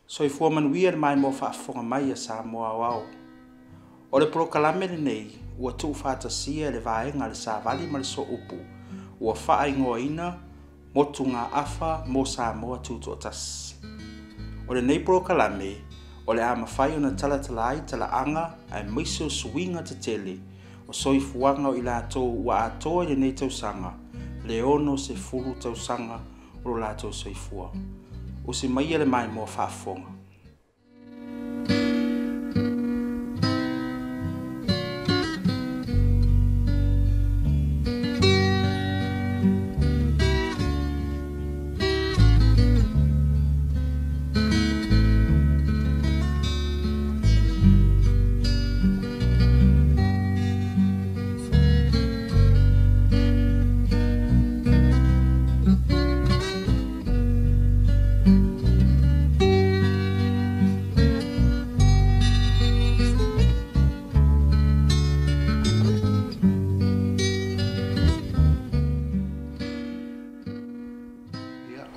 Soifua manuia le maimoa faafofoga mai a Samoa aoao. O le polokalame lenei ua tuufaatasia e le vaega a le Savali ma le Sooupu ua faaigoaina Motugaafa mo Samoa Tutoatasi. O lenei polokalame o le a mafai ona talatala ai talaaga aemaise o suiga tetele o soifuaga o i latou ua atoa i lenei tausaga le 60 tausaga o lo latou soifua. Usi maia le maimoa faafofoga.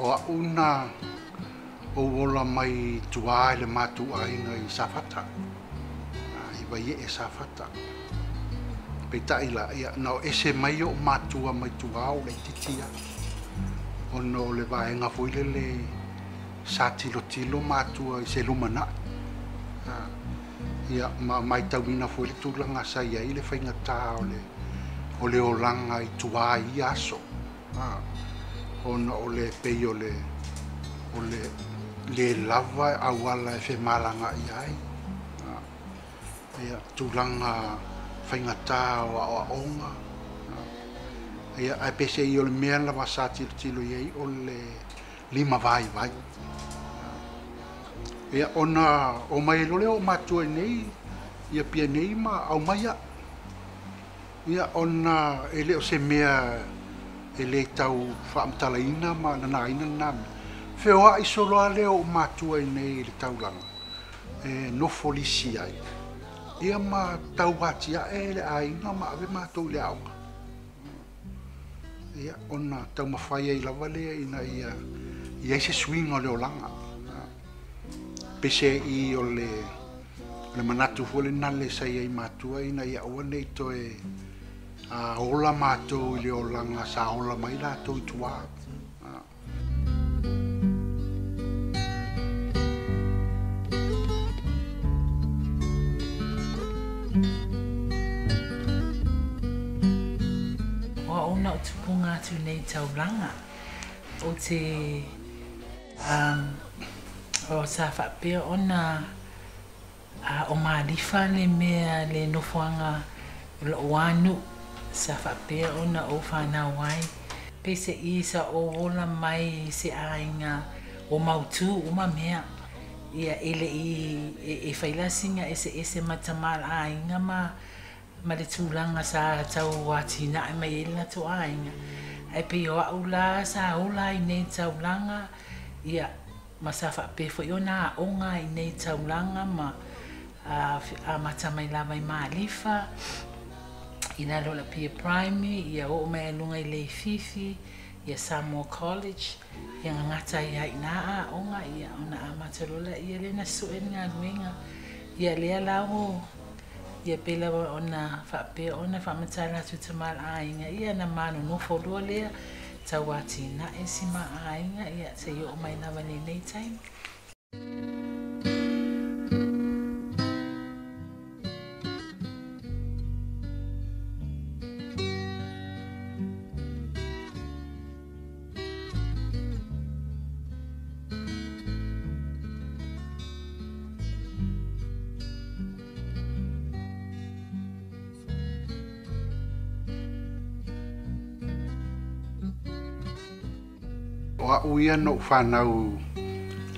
O a'u na ou ola mai tuā i le matou aiga i Safata, i Vaiee Safata. Peitai la, ia, na o ese mai o'u matua mai tuā o laitiiti ia. Ona o le vaega foi lele sa tilotilo matua i se lumanai. Ia, ma matauina foi le tulaga sa i ai le faigata o le olaga i tuā i ia aso. Ona o le pei o le le lava auala e femalagaai ai. Ia, tulaga faigata o aoaoga. Ia, ae peiseai o le mea lava sa tilotilo i ai o le lima vaivai. Ia, ona omai ai loa lea o matua i nei, Apia nei ma aumai a'u. Ia, ona e le o se mea e le tau faamatalaina ma nanaina lena mea. Feoai solo lava lea o ou matua i nei i le taulaga e nofo lisi ai. Ia ma tau atiae le aiga ma ave matou i le aoga. Ia, ona taumafai ai lava lea ina ia i ai se suiga o le olaga. Peiseai o le manatu foi lena le sa i ai matua ina ia aua ne i toe ola matou i le olaga sa ola mai latou i tuā. O a'u na ou tupuga atu i nei taulaga o te o sa faapea ona o Malifa le mea le nofoaga o lo'u nuu sa faapea ona ou fanau ai. Peiseai sa ou ola mai i se aiga o mautū uma mea. Ia e le'i e fai la siga eseese ma tama a le aiga ma le tulaga sa tau atinae mai ai le latou aiga. Ae pei o a'u la sa ola ai i nei taulaga, ia ma sa faapea foi ona aoga i nei taulaga ma amata mai lava i Malifa i lalo o le Apia Primary, ia oo mai ai luga i Leififi, ia Samoa College, ia gagata ai lava i ina aoga, ia ona amata loa laia lea na sue le galuega. Ia lea la ua ia pei lava ona faapea ona faamatala atu tama a le aiga, ia na manonofo loa lea tau atinae si ma aiga, ia seia oo mai lava i lenei taimi. O a'u ia na ou fanau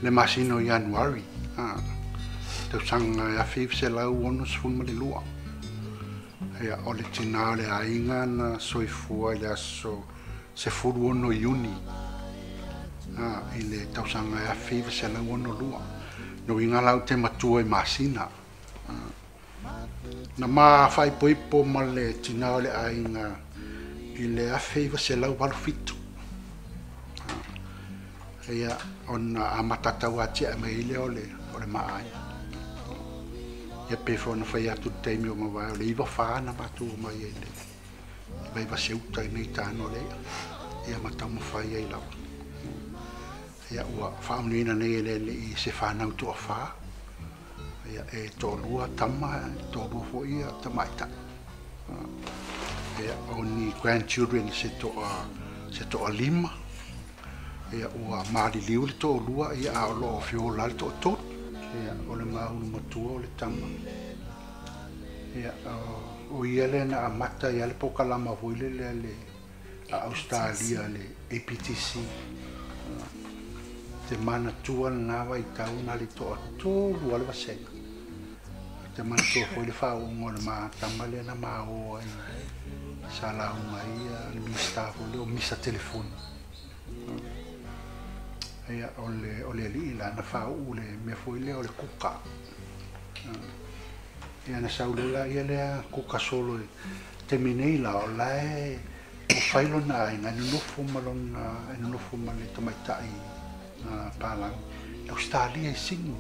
le masina o Ianuari, tausaga e 1962. Ia, o le tinā o le aiga na soifua i le aso 16 Iuni i le tausaga e 1962. Na uiga la ou te matua i masina. Na ma faaipoipo ma le tinā o le aiga i le 1987. Ia, ona amata tauatiae mai ai lea o le o le ma aiga. Ia pei foi ona fai atu i le taimi ua mavae, o le 94 na matou omai ai i le Vaivase-uta i nei tano le i'a, ia ma taumafai ai lava. Ia ua faamanuiaina nei e le Alii i se fanau toafa, ia e toalua tama, e toalua foi ia tamaitai. Ia o ni grandchildren se toa se toalima. Ia ua maliliu le toalua ia a o lo o feola le toatolu. Ia o le maunu matua o le tama. Ia o ia lea na amata ai le polokalama foi lele a le a Ausetalia le APTC. Te manatua lena vaitau na le toatolu lava le vasega. Te manatua foi le faauuga o le ma tama lea na ma o ai sa lauga ai le Minisita foi lea o Misa Telefoni. Ia o le o le alii la na faauu le mea foi lea o le kuka. Ia na sau loa laia lea kuka solo i taimi nei la o la e ua fai lona aiga e nonofo ma lona e nonofo ma le tamaitai palagi i Ausetalia i Sydney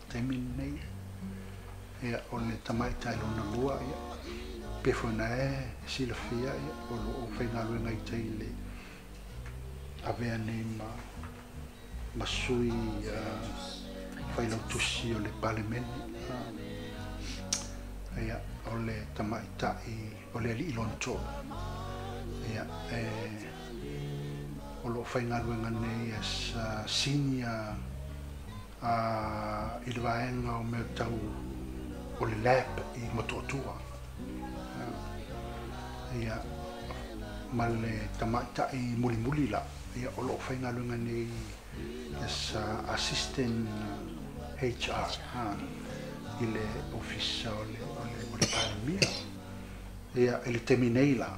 taimi lenei. Ia o le tamaitai lona lua ia pei foi ona e silafia ia o lo o faigaluega i tai i le avea nei ma ma sui failautusi o le Palemene. Ia o le tamaitai o le alii lona tolu. Ia e o lo o faigaluega nei as senior i le vaega o mea tau o le lab i Motootua. Ia ma le tamaitai mulimuli la, ia o lo o faigaluega nei as assistant HR i le ofisa o le o le o le Palemia. Ia i le taimi nei la,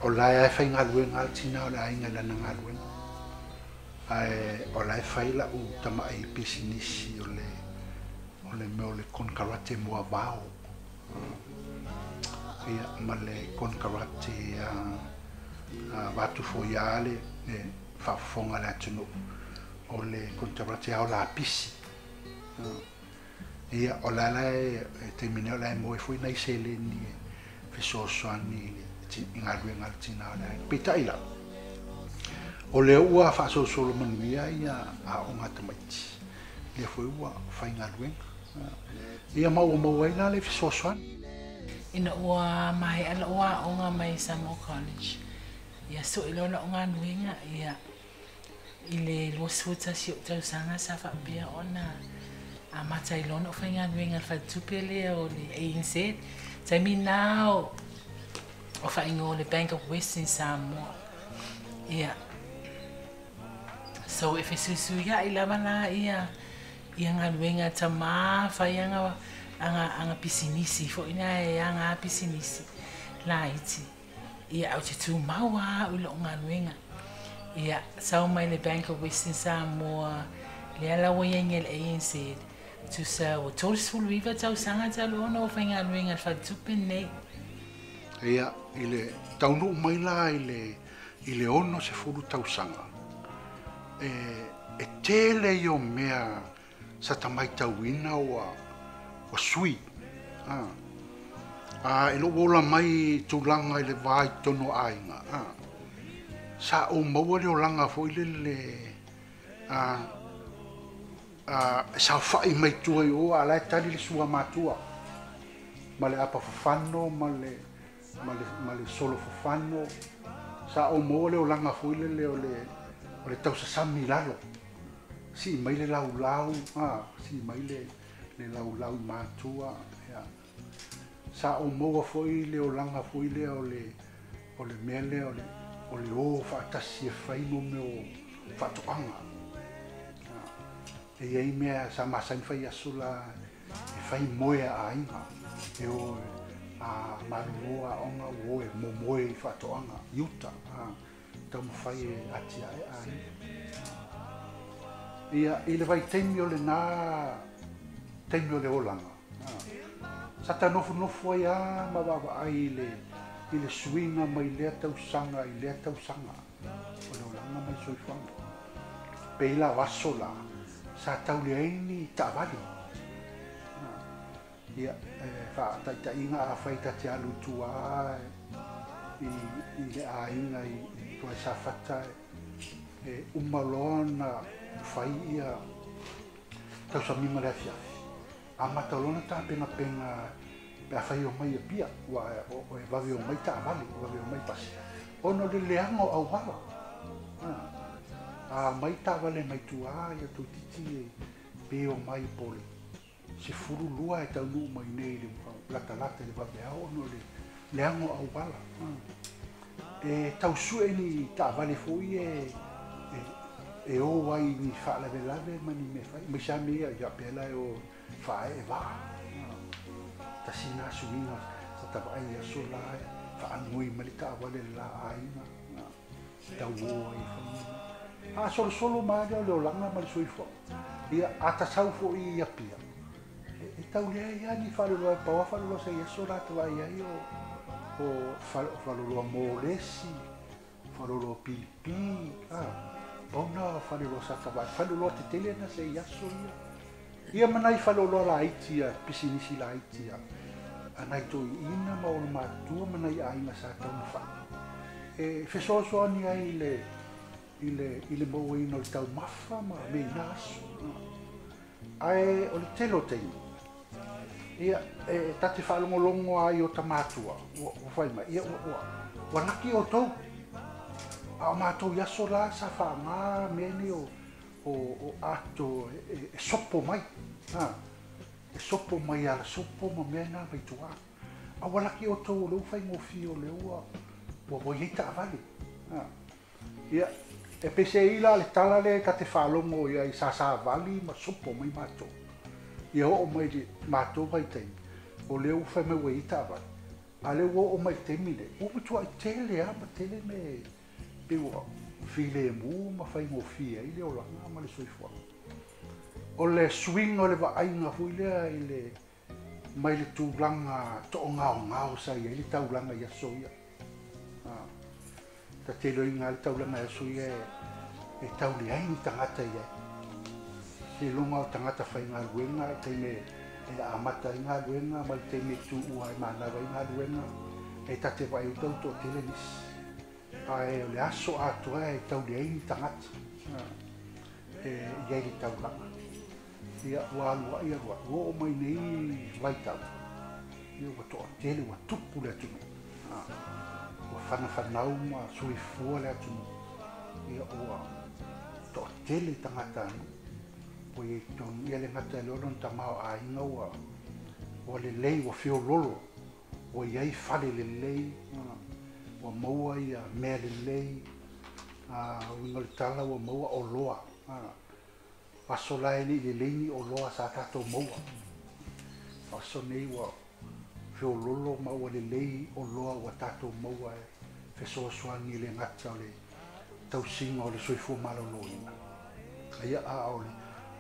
o la e faigaluega le tina o le aiga i lana galuega. Ae o la e fai lau tamai pisinisi o le o le mea o le konekarate moavao. Ia ma le konekarate vaeatu foi le faafofoga a le atunuu o le konekarate ao lapisi. Ia o la la e taimi nei o la e maua ai foi nai seleni e fesoasoani i le i galuega a le tina o le aiga. Peitai la, o lea ua faasolosolo manuia ia aoga a tamaiti, lea foi ua faigaluega. Ia ma ua maua ai la le fesoasoani. Ina ua maea lou aoga mai Samoa College, ia sue loa lau galuega ia i le 21 o ou tausaga sa faapea ona amata ai loa ona ou faigaluega i le faletupe lea o le ANZ. Taimi lena o faaigoa o le Bank of Western Samoa. Ia so e fesuisuiai lava la ia ia galuega tamā fai aga aga aga pisinisi foi na e aga pisinisi laiti. Ia ae ou te tumau lava au i lou galuega. Ia sau mai le Bank of Western Samoa lea la ua iai nei le ANZ, tusa ua 39 tausaga talu ona ua faigaluega i le faletupe lenei. Ia i le taunuu mai la i le i le 60 tausaga, e e tele ia o mea sa ta matauina ua ua sui. A i lou ola mai i tulaga i le va i totonu o aiga, sa ou maua le olaga foi lele a e saofai mai tua i o a o la e tali le suamatua ma le apa fafano ma le ma le ma le solo fafano. Sa ou maua le olaga foi lele o le o le tausasami i lalo, sii mai le laulau, sii mai le le laulau i matua. Ia sa ou maua foi le olaga foi lea o le o le mea lea o le o le o faatasi e fai mo mea o faatoaga. E i ai mea sa masani fai aso la e fai moe a aiga e o a malolo aoga ua o e momoe i faatoaga i uta taumafai e atiae aiga. Ia i le vaitaimi o lena taimi o le olaga, sa ta nofonofo ai lava ma vaavaai i le i le suiga mai lea tausaga i lea tausaga o le olaga ma le soifuaga. Pei la o aso la sa tauleai ni taavale. Ia, e faataitaiga afai ta te alu i tua i le aiga i tua i Safata e uma loa ona fai ia tausamiga o le afiafi, amata loa ona tapenapena pe afai e omai i Apia, aua e vave omai taavale, e vave omai pasi, ona o le leaga o auala. A omai taavale mai tua ia toeitiiti pe omai po o le 12 e taunuu mai nei i le latalata i le vaveao ona o le leaga o auala. E tau sue ni taavale foi e o ai ni faalavelave ma ni mea fai, aemaise lava mea ia faapea la e o faaee vaa. Tasi lena suiga sa tavaai i aso la e faanoi mai le taavale i le la aiga, tau o ai e fai mea. A solosolo mai lava lea o le olaga ma le soifuaga, ia a tasau foi i Apia, e tau leai lava ni faaloloa, e pau lava faaloloa sa i aso la ta vaai ai o faaloloa molesi, faaloloa pipi, pau na o faaloloa sa ta vaai, faaloloa tetele na sa i aso ia. Ia ma nai faaloloa laiti ia, pisinisi laiti ia, a nai toeaiina ma ona matutua ma nai aiga sa taumafai. E fesoasoani ai i le mauaina o le taumafa ma mea i na aso. Ae o le tele o taimi, ia, e ta te faalogologo lava i ota matua, ua fai mai, ia, ua laki outou. A o matou i aso la sa faaaoga mea nei o ato e sopo mai, e sopo mai ala sopo ma mea na mai tua. A ua laki outou o lea ua faigofie o lea ua i ai taavale. Ia, e peiseai la le tala lea ta te faalogo i ai sa savali ma sopo mai matou. Ia oo mai le matou vaitaimi, o lea ua fai mai ua i ai taavale. A lea ua oo mai i le taimi lenei, ua matuai tele lava ma tele mea e pei ua filemu ma faigofie ai le olaga ma le soifuaga. O le suiga o le vaaiga foi lea i le mai le tulaga to'ogaogao sa i ai le taulaga i aso ia. Ta te iloiga lava le taulaga i aso ia e tau leai ni tagata i ai. Seiloga o tagata faigaluega i taimi e amata ai galuega ma le taimi e tuua ai manava ai galuega, e ta te vaai ai tau toatele nisi. Ae o le aso atoa e tau leai ni tagata e i ai le taulaga. Ia, ua alu ai alu ai, ua oo mai nei vaitau, ia ua toatele, ua tupu le atunuu. Ua fanafanau ma soifua le atunuu. Ia, ua toatele tagata nuu. Ua i ai totonu, ia le gata i lea o lona tamaoaiga ua lelei, ua feololo, ua i ai fale lelei, ua maua ia mea lelei, uiga o le tala ua maua oloa. Aso la e le i lelei ni oloa sa tatou maua. O aso nei ua feololo ma ua lelei oloa ua tatou maua e fesoasoani i le gata o le tausiga o le soifua maloloina. Ia a o le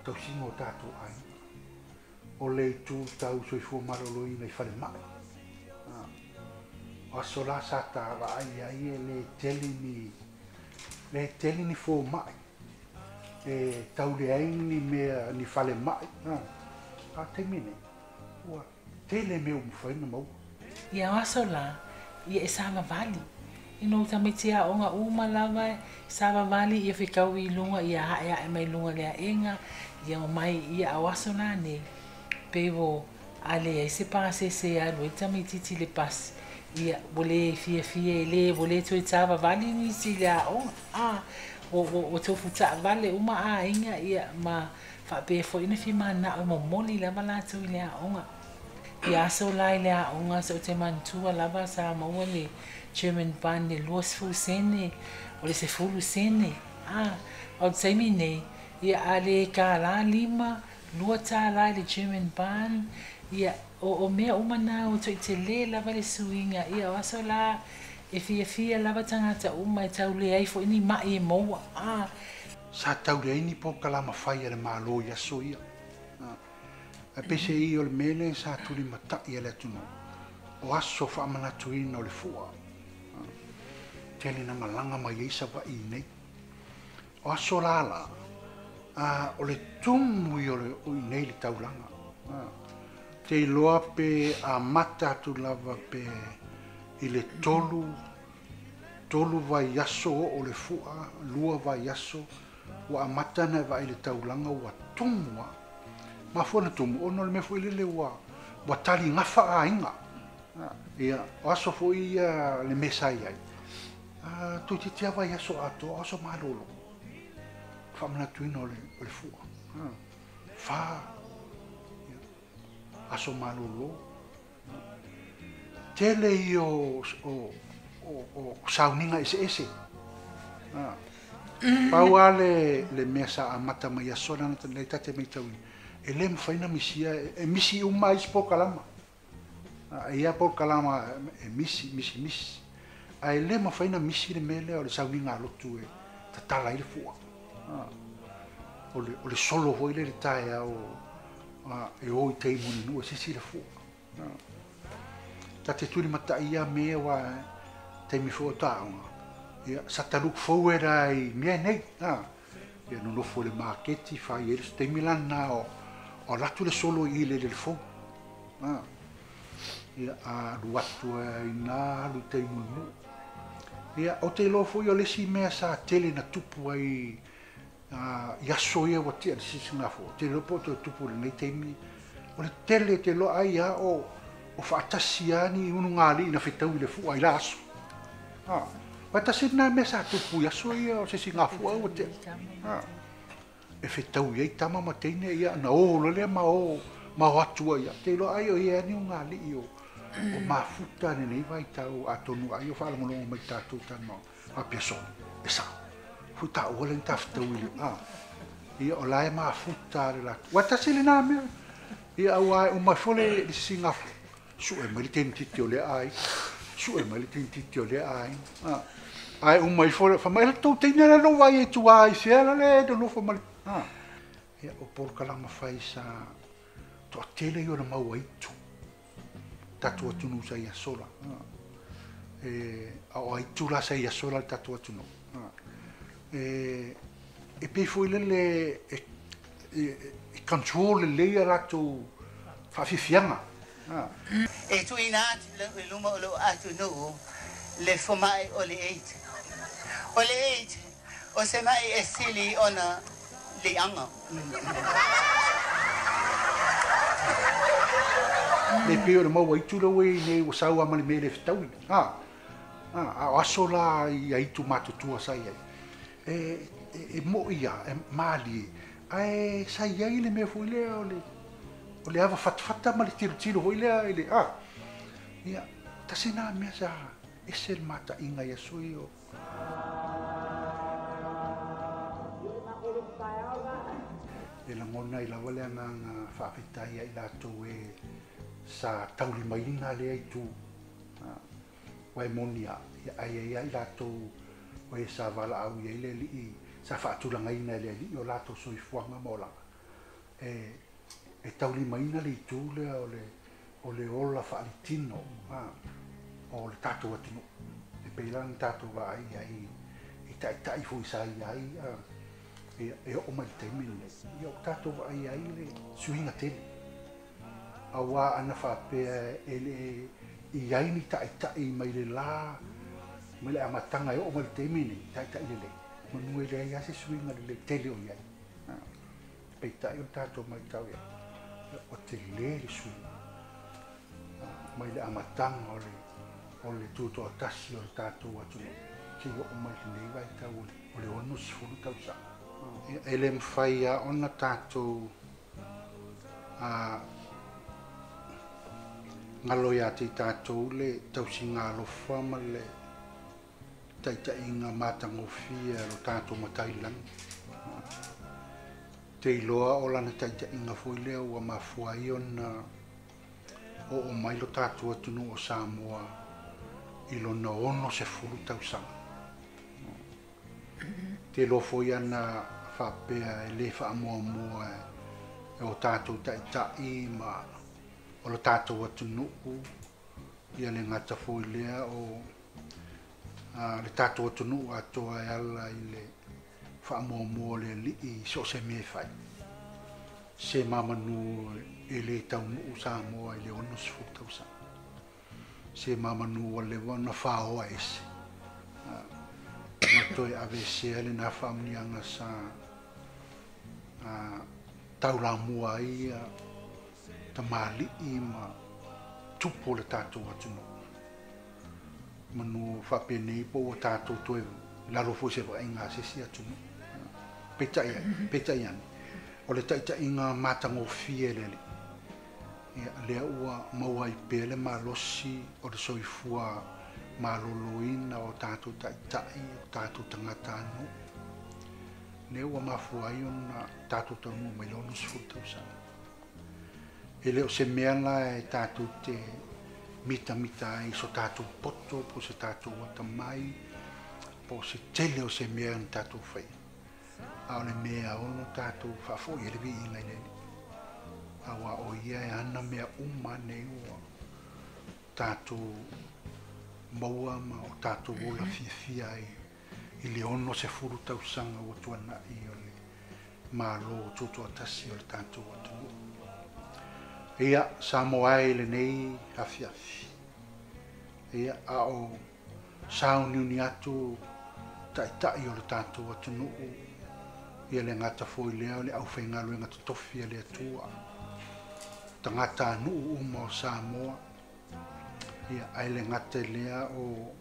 tausiga o tatou aiga. O le itu tau soifua maloloina i falemai. O aso la sa ta vaai ai e le tele ni le tele ni fomai e tau leai ni mea ni falemai. A taimi nei ua tele mea ua mafai ona maua. Ia o aso la, ia e savavali. Ina ua tamaiti aoga uma lava e savavali ia fetau i luga, ia aeae mai luga le aega, ia omai ia o aso la nei, pe ua a leai se pasese e alu ai tamaititi i le pasi, ia ua le fiafia e le ua le toe savavali nisi i le aoga, a ua tofu taavale uma aiga ia ma faapea foi ona fia manao e momoli lava latou i le aoga. Ia aso la i le aoga sa ou te manatua lava sa maua le German bun le 20 sene o le 10 sene a o le taimi nei ia a le $1 5 $2 i le German bun ia o mea uma na ua toitele lava le suiga ia o aso la e fiafia lava tagata uma e tau leai foi ni mai e maua a. Sa tau leai ni polokalama fai a le Malo i aso ia. Ae peiseai o le mea lea sa tulimatai e le atunuu, o aso faamanatuina o le fua. Tele na malaga mai ai Savaii nei. O aso lala, o le tumu i o le ui nei le taulaga. Te iloa pe amata atu lava pe i le 3 vaiaso o le fua, 2 vaiaso, ua amata na vaai le taulaga ua tumu a. Mafua na tumu, ona o le mea foi lele ua tali gafa aiga. Ia, o aso foi ia le mea sa i ai. Toeitiiti lava i aso atoa, o aso malolo. Faamanatuina o le fua. 4, ia, aso malolo. Tele ia o sauniga eseese. Pau lava le mea sa amata mai aso lana lea ta te matauina. E le mafai na misia, e misi uma ai isi polokalama. E ia polokalama e misi, misi, misi. Ae le mafai na misi le mea lea o le sauniga lotu e tatala ai le fua. O le solo foi le taeao e o i te imuni e sisi le fua. Ta te tuli matai ia mea wa taimi fua o taonga. Ia, sa ta look forward ai mea nei. Ia, nonofo le maketi, fai e le taimi lana o latu le solo i le le fou. Ia, a alu atu ai nā alu te imuni. Ia, o te iloa foi o le isi mea sa tele na tupu ai i aso ia ua tea le sisigafua. Te iloa po o toe tupu lenei taimi. O le tele te loa ai a o faatasi lava ni unugalii na fetau i le fua i la aso. Faatasi lena mea sa tupu i aso ia o sisigafua ua tea. E fetau i ai tama ma teine ia na o loa lea ma o atu ai. Te iloa ai o ia ni ugalii o mafuta lenei vaitau atonu ai o faalogologo mai tatou talanoaga. Faapea solo, e sao. Fui taua le ni tafetau i le. Ia o la e mafuta le latou. Ua tasi lena mea. Ia aua e uma ifo le sisigafua. Sue mai le tenititi o lea aiga. Sue mai le tenititi o lea aiga. Ae uma ifo, fa mai le tou teine le lou vai e tua i sea la le nonofo ma le. Ia o polokalama fai sa toatele i ona maua itu. Tatou atunuu sa i aso la. A o aitu la sa i aso la le tatou atunuu. E pei foi lele e control lelei a latou faafiafiaga. E tuuina atu i luma o lou atunuu le fomai o le AIDS. O le AIDS, o se mai e sili ona leaga. Le pei o le maua itu le ua i nei ua sau ama le mea le fetaui. A o aso la i aitu matutua sa i ai. E moi ia, e malie. Ae sa i ai le mea foi lea o le ava fatafata ma le tilotilo foi lea i le. Ia, tasi nā mea sa ese le mataiga i aso ia o. E lagona i lava le agaga faafetai ai latou e sa taulimaina lea itu. Ua e moni a, ia ai ai ai latou o e sa valaau i ai le alii, sa faatulagaina e le alii o latou soifuaga ma olaga. E taulimaina le itu lea o le ola faalitino o le tatou atunuu. E pei la na tatou vaai ai i taitai foi sa i ai e oo mai le taimi lenei. Ia o tatou vaai ai le suiga tele. Aua ana faapea e le i ai ni taitai mai le la, mai le amataga e oo mai le taimi lenei, taitai lelei. Manu e leai lava se suiga lelei tele o i ai. Peitai o le tatou matau i ai. O tele le suiga. Mai le amataga o le tutoatasi o le tatou atunuu. Seia oo mai lenei vaitau o le 60 tausaga. E le mafai lava ona tatou galo ia te i tatou le tausiga alofa ma le taitaiga matagofie a lo tatou matai lagi. Te iloa o lana taitaiga foi lea ua mafua ai ona oo mai lo tatou atunuu o Samoa i lona 60 tausaga. Te iloa foi ana faapea e le faamuamua e o tatou taitai ma o lo tatou atunuu ia le gata foi lea o le tatou atunuu atoa e ala i le Faamuamua le Alii i so o se mea e fai. Se mamanu e le taunuu Samoa i le 60 tausaga. Se mamanu ua leva ona faoa ese ma toe aveesea lena faamanuiaga sa taulamua ai tamalii ma tupu o le tatou atunuu. Manu faapenei po ua tatou toe lalo foi i se vaaiga a se isi atunuu. Peitai ai, peitai ane, o le taitaiga matagofie e le Alii, ia, lea ua maua ai pea le malosi o le soifua maloloina o tatou taitai, o tatou tagatanuu, lea ua mafua ai ona tatou taunuu mai le 60 tausaga. E le o se mea la e tatou te mitamita ai i so tatou poto po o se tatou atamai po o se tele o se mea na tatou faia, a o le mea e ao ona tatou faafoi ai le viiga i le Alii, aua o Ia e ana mea uma nei ua tatou maua ma o tatou ola fiafia ai i le 60 tausaga ua tuanai o le Malo Tutoatasi o le tatou atunuu. Ia, Samoa e i lenei afiafi, ia, a o sauniuni atu Taitai o le tatou atunuu, ia le gata foi lea o le aufaigaluega totofi a le Atua, tagatanuu uma o Samoa, ia, ae le gata i lea o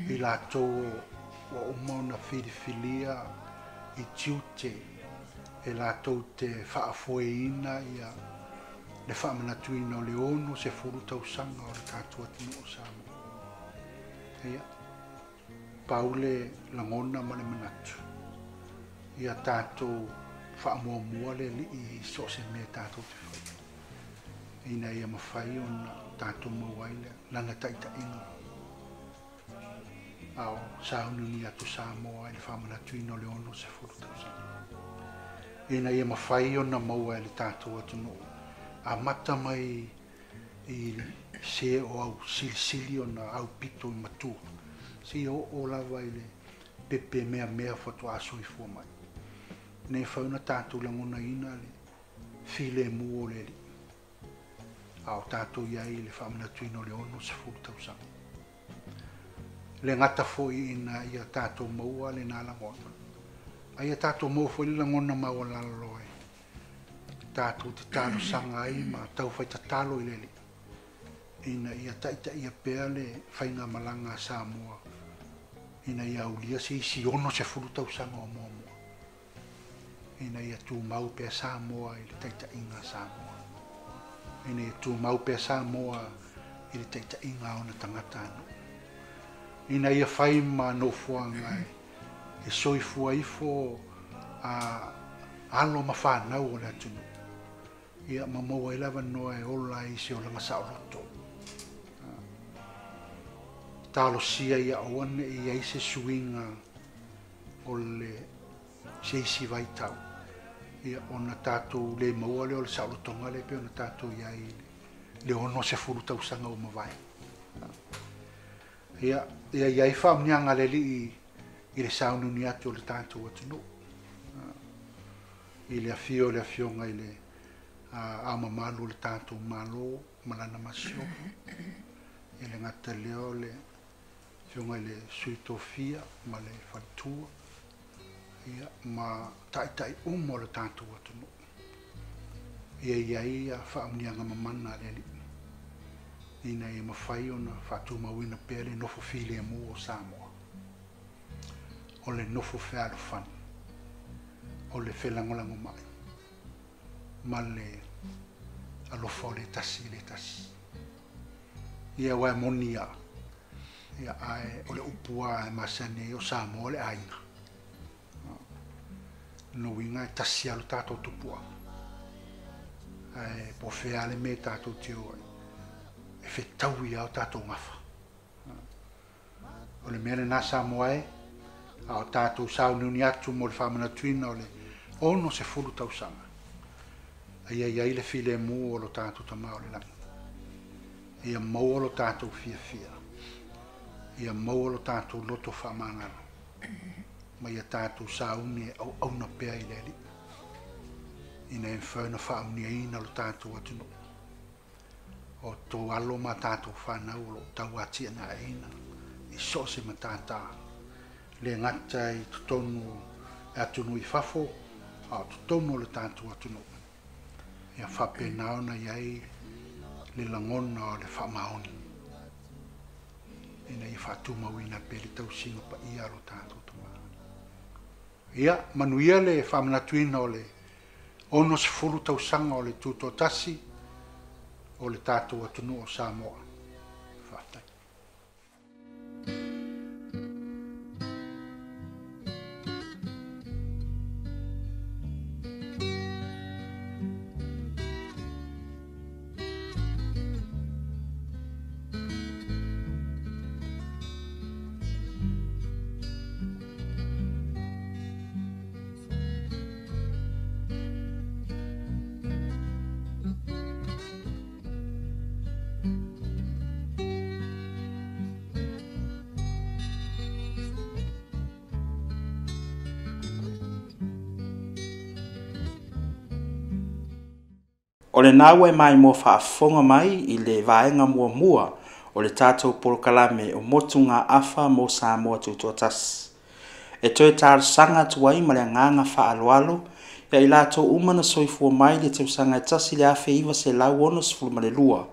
i latou ua uma ona filifilia i tiute e latou te faafoeina ia le faamanatuina o le 60 tausaga o le tatou atunuu o Samoa. Ia, pau le lagona ma le manatu, ia tatou faamuamua le Alii i so o se mea tatou te faia, ina ia mafai ona tatou maua ai Lana taitaiga. A o sauniuni atu Samoa i le faamanatuina o le 60 tausaga, ina ia mafai ona maua e le tatou atunuu amata mai i se o au silisili ona aupito i matua, seia oo lava i le pepe meamea faatoa soifua mai. Ina ia fai ona tatou lagonaina le filemu o le Alii, a o tatou i ai i le faamanatuina o le 60 tausaga. Le gata foi ina ia tatou maua lena lagona, a ia tatou maua foi le lagona maualalo e tatou te talosaga ai ma taufai tatalo i le Alii, ina ia taitaia pea le faigamalaga a Samoa ina ia aulia se isi 60 tausaga o muamua, ina ia tumau pea Samoa i le taitaiga a Samoa, ina ia tumau pea Samoa i le taitaiga a ona tagatanuu, ina ia fai ma nofoaga e soifua ifo a alo ma fanau o le atunuu, ia ma maua ai le avanoa e ola ai i se olaga saoloto. Talosia ia aua ne i i ai se suiga o le se isi vaitau, ia ona tatou le maua lea o le saolotoga lea e pei ona tatou i ai i le 60 tausaga ua mavae. Ia, ia i ai faamanuiaga a le Alii i le sauniuni atu o le tatou atunuu, i le afio o le Afioga i le Ao Mamalu o le tatou Malo ma lana Masiofo, e le gata i lea o le Afioga i le Sui Tofia ma le Faletua, ia, ma taitai uma o le tatou atunuu. Ia i ai faamanuiaga mamana a le Alii, ina ia mafai ona faatumauina pea le nofo filemu o Samoa, o le nofo fealofani, o le felagolagomai, ma le alofa o le tasi i le tasi. Ia, aua e moni lava, ia, ae o le upu lava e masani ai o Samoa le aiga. Lona uiga e tasi lava lo tatou tupuaga. Ae po o fea lava le mea tatou te o ai, e fetaui lava o tatou gafa. O le mea lena Samoa e, a o tatou sauniuni atu mo le faamanatuina o le 60 tausaga, a ia i ai le filemu o lo tatou Tama o le Lagi. Ia maua lo tatou fiafia. Ia maua lo tatou loto faamagalo. Ma ia tatou sauni e auauna pea i le Alii, ina ia mafai ona faamanuiaina lo tatou atunuu. O outou alo ma tatou fanau o lo o tauatiaegaina i so o se matata, le gata i totonu e atunuu i fafo, a o totonu o le tatou atunuu. Ia faapena ona i ai le lagona o le faamaoni, ina ia faatumauina pea le tausiga paia a lo tatou Tama. Ia, manuia le faamanatuina o le 60 tausaga o le tutoatasi o le tatou atunuu o Samoa. Faafetai. O lena ua e maimoa faafofoga mai i le vaega muamua o le tatou polokalame o Motugaafa mo Samoa Tutoatasi. E toe talosaga atu ai ma le agaga faaaloalo ia i latou uma na soifua mai i le tausaga e 1962,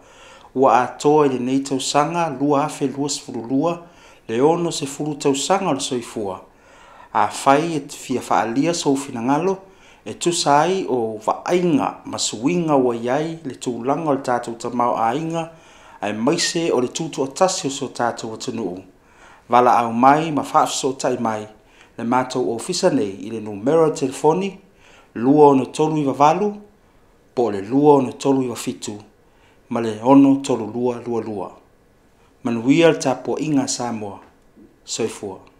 ua atoa i lenei tausaga 2022 le 60 tausaga o le soifua. Afai e te fia faaalia sou finagalo e tusa ai o vaaiga ma suiga ua i ai le tulaga o le tatou tamaoaiga aemaise o le tutoatasi o si o tatou atunuu, valaau mai ma faafesootai mai le matou ofisa nei i le numera o le telefoni 26398 po o le 26397 ma le 63222. Manuia le tapuaiga a Samoa. Soifua.